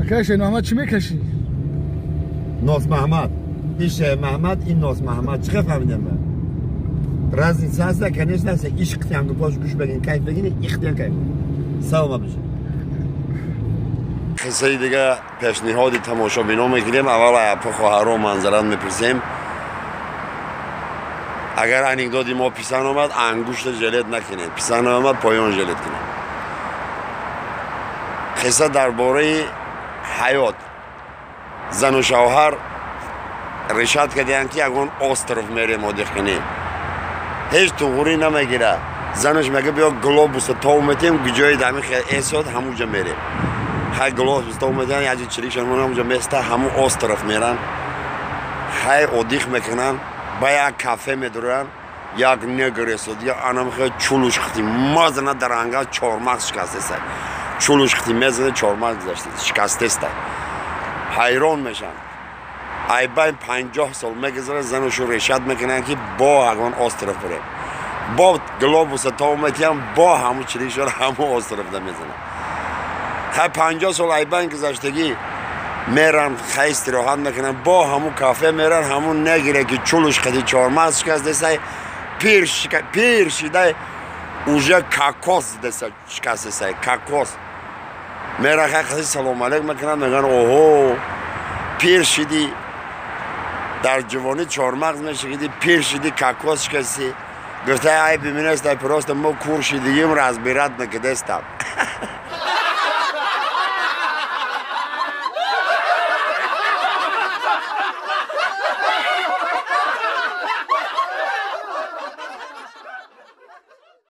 Акай Шермуҳаммад, чӣ мекашӣ? Ноз Маҳмад. Ин Шермуҳаммад, ин Ноз Маҳмад. Чӣ фаҳмидам ман? Разница ҳаста, конечно, ҳаста. Ишқ тиям гупош гӯш бигин, кайф бигин, ихтиям кайф. Саломат бошед. Қиссаи дига пешниҳоди тамошобино мекунем. Аввал апа хоҳаро манзарат мепурсем. Агар анекдоти мо писанд омад, ангушта жалеть накунед. Писанд омад, поён жалеть кунед. Қисса дар бораи ҳаёт. Зану шавҳар решать кардиянд, ки ягон остров мерем отдых кунем. Ҳеҷ туғурӣ намегира. Занаш мега: «Биё, глобуса тов метем, ҷои дами эсод, ҳамуҷа мерем». Хай, глобус тов метиҳан, яҷи чирикшон ҳамуҷа места, ҳаму остров меран. Хай, отдых мекунанд, ба як кафе медуранд. Як негр эсод, я анамхе чулуш хити мазана, дар ангал чормағз шикастеста. Чулуш хити мезана, чормағз шикастеста. Ҳайрон мешанд. Айбайн 50 сол мегузарад, занушу решать мекунанд, ки бо ягон остров бирем. Бо глобуса тов метиҳам, бо ҳаму чирикшон ҳаму островда мезанад. Хай, 50 сол айбайн гузаштагӣ меран, хай, истироҳат мекунанд, бо ҳаму кафе меран. Ҳамун негре, ки чулуш қади чормағз шикастесай, пир шидай, уже кокос деса шикастесай, кокос. Меран, хай, қади салом алейк мекунанд, мегӯянд: «Оҳо, пир шидӣ, дар ҷувонӣ чормағз мешикидӣ, пир шидӣ, кокос шикастӣ». Гуфта: «Ай биминестай, просто мо кур шидигим, разбирать накидестам».